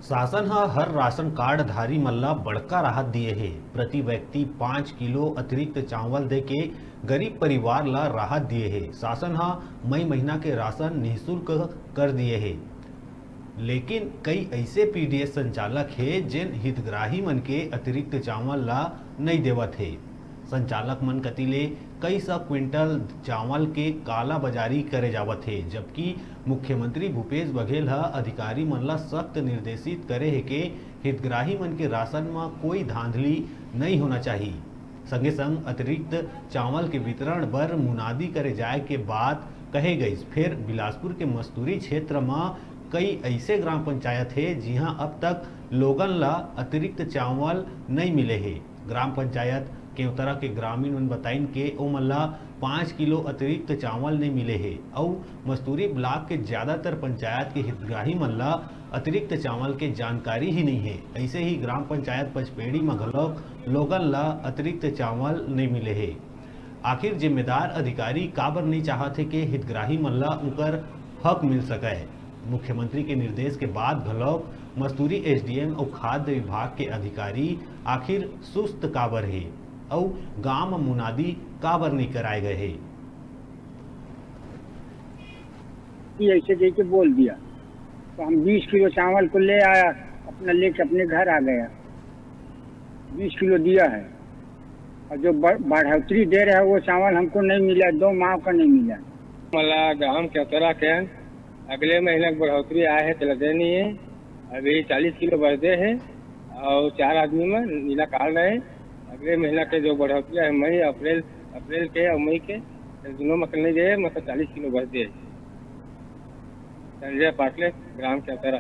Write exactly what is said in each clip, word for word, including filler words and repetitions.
शासन ह हर ration card धारी मन ला बड़का राहत दिए हे। प्रति व्यक्ति पाँच किलो अतिरिक्त चावल दे के गरीब परिवार ला राहत दिए हे। शासन ह मई महीना के राशन निःशुल्क कर दिए हे, लेकिन कई ऐसे पीडीएस संचालक हे, जेन हितग्राही मन के अतिरिक्त चावल ला नई देवत हे। संचालक मन कति ले कई सौ क्विंटल चावल के काला बाजारी करे जावत हे, जबकि मुख्यमंत्री भूपेश बघेल ह अधिकारी मन ला सख्त निर्देशित करे हे के हितग्राही मन के राशन म कोई धांधली नई होना चाही। संगे संग अतिरिक्त चावल के वितरण बर मुनादी करे जाए के बात कहे गइस। फेर बिलासपुर के मस्तूरी क्षेत्र म कई ऐसे ग्राम पंचायत हे, जिहां अब तक लोगन ला अतिरिक्त चावल नई मिले हे। ग्राम पंचायत केवतरा के ग्रामीण मन बताइन के ओमन ला पाँच किलो अतिरिक्त चावल नई मिले हे अउ मस्तूरी ब्लॉक के ज्यादातर पंचायत के हितग्राही मन ला अतिरिक्त चावल के जानकारी ही नई हे। ऐसे ही ग्राम पंचायत पचपेड़ी म घलोक लोगन ला अतिरिक्त चावल नई मिले हे। आखिर जिम्मेदार अधिकारी काबर नई चाहत हे के हितग्राही मन ला उंकर हक मिल सकय? मुख्यमंत्री के निर्देश के बाद घलोक मस्तूरी एसडीएम अउ खाद्य विभाग के अधिकारी आखिर सुस्त काबर हे अउ गांव म मुनादी काबर नई कराए गए हे? कि ऐसे कह के बोल दिया। तो हम बीस किलो चावल को ले आया, अपना लेके अपने घर आ गया, बीस किलो दिया है। और जो बढ़- बढ़ोतरी दे रहे हैं, वो चावल हमको नहीं मिला, दो माह का नहीं मिला। मला ग्राम केवतरा के अगले महीना के बढ़ोतरी आए हे, तेला दे नहीं है। अभी चालीस किलो बस दे है और चार आदमी में नीला कार्ड है। अगले महीना के जो बढ़ोतरी है, मई, अप्रैल, अप्रैल के और मई के, तो दोनों में नहीं दे, मतलब चालीस किलो बस दे। संजय पाटले, ग्राम केवतरा।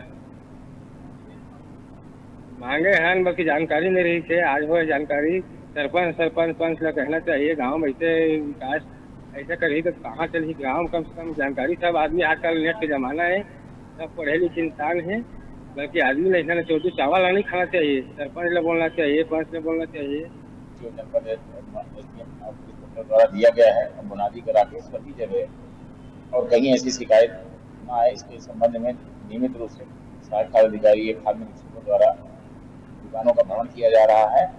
मांगे हन, बल्कि जानकारी नहीं रही थे। आज हो जानकारी, सरपंच, सरपंच, पंच ला कहना चाहिए, गांव में ऐसे विकास ऐसे करही तो कहाँ चलही गांव? कम से कम जानकारी, सब आदमी आजकल नेट के जमाना है, सब पढ़े लिखे इंसान है, बल्कि आदमी ला इतना चौधरी चावल नहीं खाना चाहिए, सरपंच ला बोलना चाहिए, पंच ला बोलना चाहिए। जो जनपद एसडीएम पुलिस दफ्तर द्वारा दिया गया है, अब मुनादी करा के सभी जगह और कहीं ऐसी शिकायत ना आए, इसके संबंध में नियमित रूप से सहायक खाद्य अधिकारी या खाद्य निरीक्षकों द्वारा दुकानों का भ्रमण किया जा रहा है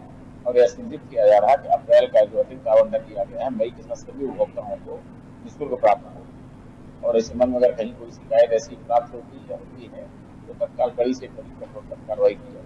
और यह सुनिश्चित किया जा रहा है कि अप्रैल का जो अतिरिक्त आवंटन दिया गया है, मई के साथ सभी उपभोक्ताओं को निःशुल्क प्राप्त हो। और इस संबंध में अगर कहीं कोई शिकायत ऐसी प्राप्त होती है या होती है, तो तत्काल कड़ी से कड़ी कठोरतम कार्रवाई की जाए।